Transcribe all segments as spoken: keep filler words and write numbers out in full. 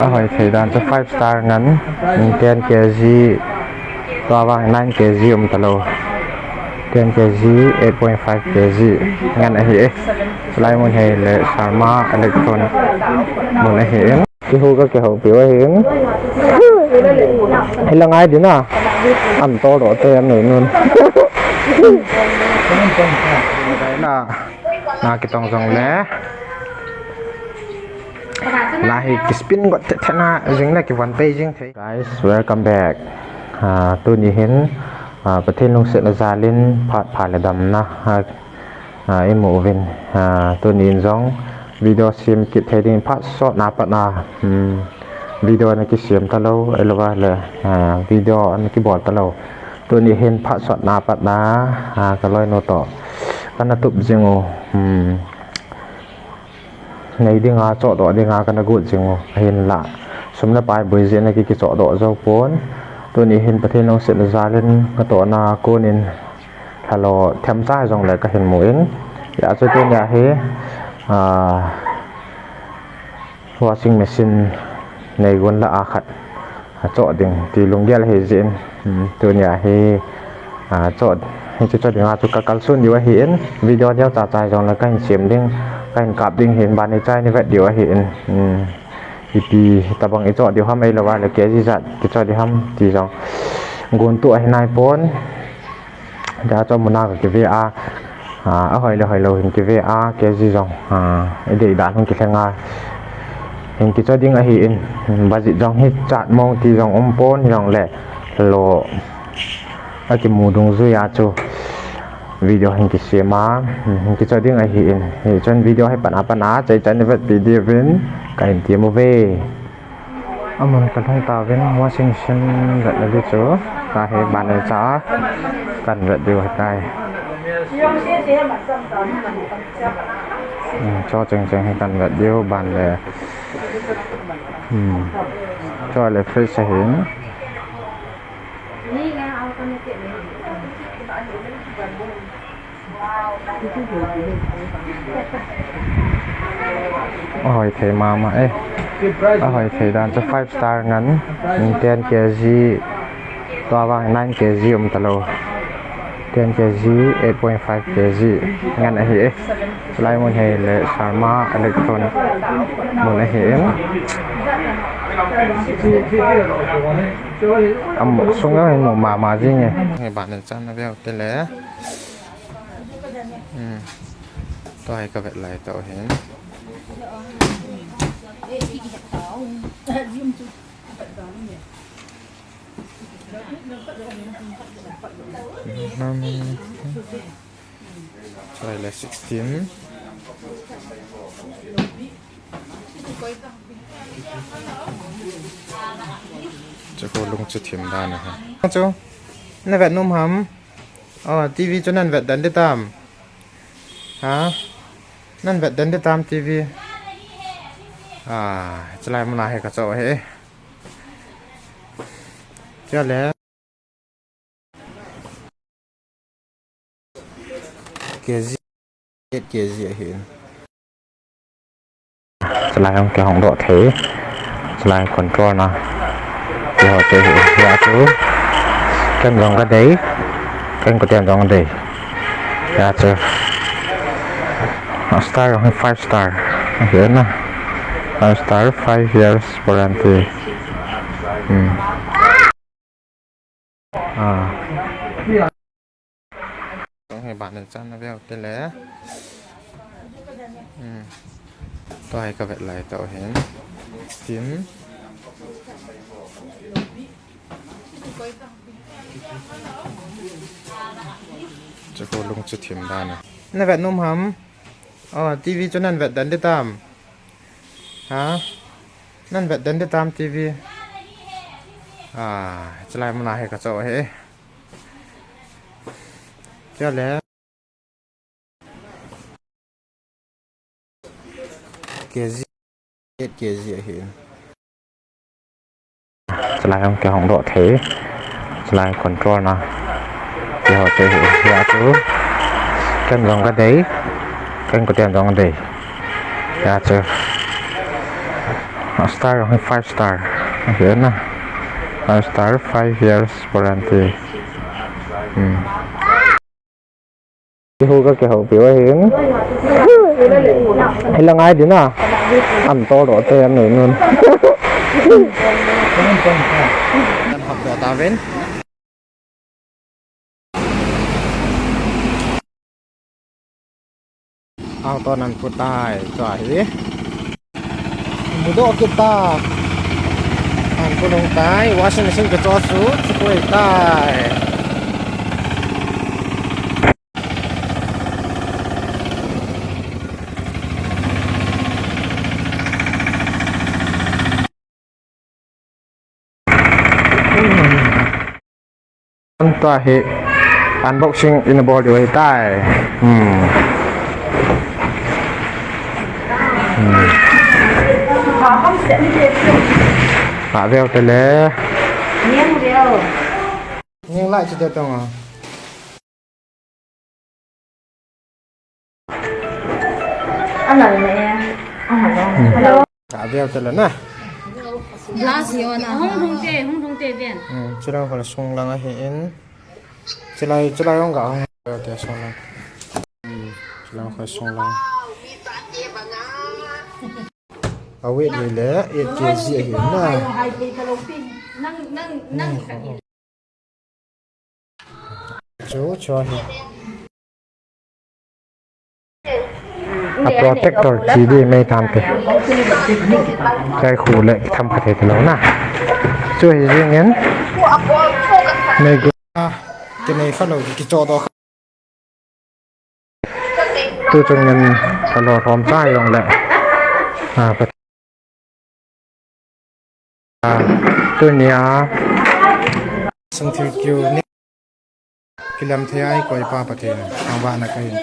Ahoi thei dan chu five star ngan, ten K G, tua vang nine K G um talou. Ten K G, eight point five K G ngan ahi e. Lai mun hi le Sharma Electron mun ahi e. Kihu ka kihoupi u ahi e. Hila ngai ding a. An tol doh te an nei nun. Na, na kitong jong le. Lahi kispin got the thena jing le kivon pei jing thei. Guys, welcome back. Ah, tuni hin, ah, Pathen lungsetna jalin phat pha le damna, ah, ah, imu uvin. Ah, tuni in jong video sem kit thei ding phat sotna pat na, hmm, video ana kisem talou, ahilouva le, ah, video ana kibol talou. Tuni hin phat sotna pat na, ah, ka loinu toh kana tup jing u, hmm. Nei dinga, chohdoh dinga kana got jing u, ahinla sum le pai boi jeh in aki kichohdoh jou pon. Tuni hin Pathen lungsetna jalin natohna konin lhalo themcha jong le kahin mu in. Hijeh chun tunia hi, ah, washing machine nei gon lah a khat achoh ding ti lunggel ahi jeh in, hmm, tunia hi, ah, choh, hiche choh dinga chu ka kalson diu ahi in, video neocha cha jong le kahin sem ding, kahin kap ding ahin, ban nei chai ni vet diu ahi in, hmm, ipi tabang ichoh diu ham ahilouva le K G ijat kichoh diu ham ti jong gon tu ahi nai pon. Hijeh chun muna ka kive a, ah, ahoi le hoilou hin kive a, K G jong, ah, idei dan hung kilheng a. Hin kichoh ding ahi in, budget jong hi chat mong ti jong um pon jong le lo akimu dungjui a chu video hin kisem a, hin kichoh ding ahi in. Hichun video hi pan a pan a, chai chan vetpi diuvin kahin tem uve. Amun kalhung tauvin washing machine vetna ding chu, tahi ban nei cha a kahin vet diu ahitai. Hmm, choh cheng cheng hi kahin vet diu ban le. Hmm. Choh le fresh ahin. Ahoi thei mama e. Ahoi thei dan chu five star ngan, ten K G, tua vang nine K G um talou. Ten K G, eight point five K G ngan ahi e. Lai mun hi le Sharma Electron mun ahi e. Am sung a hin mu mama jing e. Hi ban nei chan na veu te le. Hmm. Tua hi ka vet lai tau hin. Tua hi le sixteen. Chu ko lung chu thim dan ahi. Chu na vet nom ham? Oh, T V chu nan vet den ding tam. Ha? Nan vet den ding tam T V. Ah, chulai muna hi ka choh hi. Chule. K G, eight K G ahi. Chulai hung kihong doh thei. Chulai control na. Kihou thei hi. Hia chu. Ken jong ka dei. Ken koten jong ka dei. Hia chu. A star jong five star. Hia na. Five star, five years warranty. Hmm. Ah. Tong hi ban nei chan na veu te le. Hmm. Tua hi ka vet lai tau hin. Tin. Chu ko lung chu thim dan a. Na vet nom ham? Oh, T V chu nan vet den ding tam. Ha? Nan vet den ding tam T V. Ah, chulai muna hi ka choh hi. Chule. K G, eight K G ahi. Chulai hung kihong doh thei. Chulai control na. Kihou thei hi. Hia chu. Ken jong ka dei. Ken koten jong ka dei. Hia chu. A star, five star. Okay na. Five star, five years warranty. Hmm. Ihu ka kihou piu ahin. Hilang ai dina. An tol ro te an nei nun. Kan hap do ta ven. Ang to nan pu tai, tua hi. Mudoh kita. Ang kulong tai, washing machine ka cho su, sukoi tai. Tua hi unboxing ina bol diu ahitai. Hmm. Hmm. Ka veu te le. Ning lai chi te tong a. Ana le. Ana le. Hmm. Hello. Ka veu te le na. Glass yo na. Hung hung te, hung hung te den. Hmm, chulang khol sung lang ahi in. Chulai, chulai hung ga hung te sung lang. Hmm, chulang khol sung lang. A weight hi le eight K G ahi na. Nang, nang, nang. Hmm. Chu, chu hi. A protector chi di mei tham te. Kai khu le tham kha thei te lo na. Chu hi jing in. Mei gu. A, kinei kha lo, kicho do kha. Tu chung in ka lo rom cha jong le. A, pa Tunia sung thil kiu ni kilam thei a ikoi pa Pathen thangvahna kahin,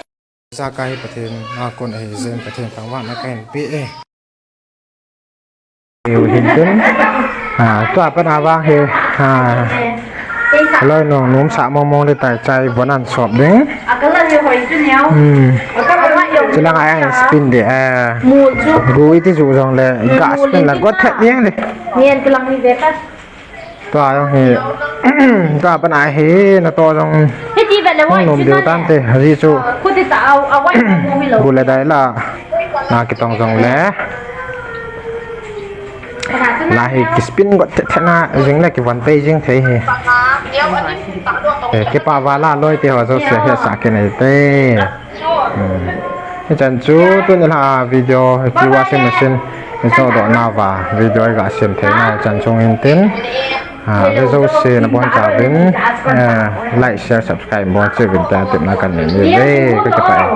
sa kai Pathen a kon ahi jeh in Pathen thangvahna kahin pe e. Eu hin tin, a, tua pan a vang hi, a, Aloi nung, nom sa mong mong le tai chai bon an sop ding. Hmm. Chilang a ang spin de, eh. Gu iti ju jong le, ga spin la got thet ding le. Tua jong hi, tua pan a hi, na to jong. Hong nom diu tan te, ji chu. Gu le dai la, na kitong jong le. La hi kispin got thet thet na jing le kivon pei jing thei hi. Eh, kipa vala loi te ho jouse hetsah kinei te. Hmm. Hichan chu tuni la video hi washing machine hi cho doh na va video hi ga sem thei na chan chung in tin. Ah, ve jouse na bon chauvin, eh, like, share, subscribe bon chauvin ta tepna kan nei uve, ka kipa e.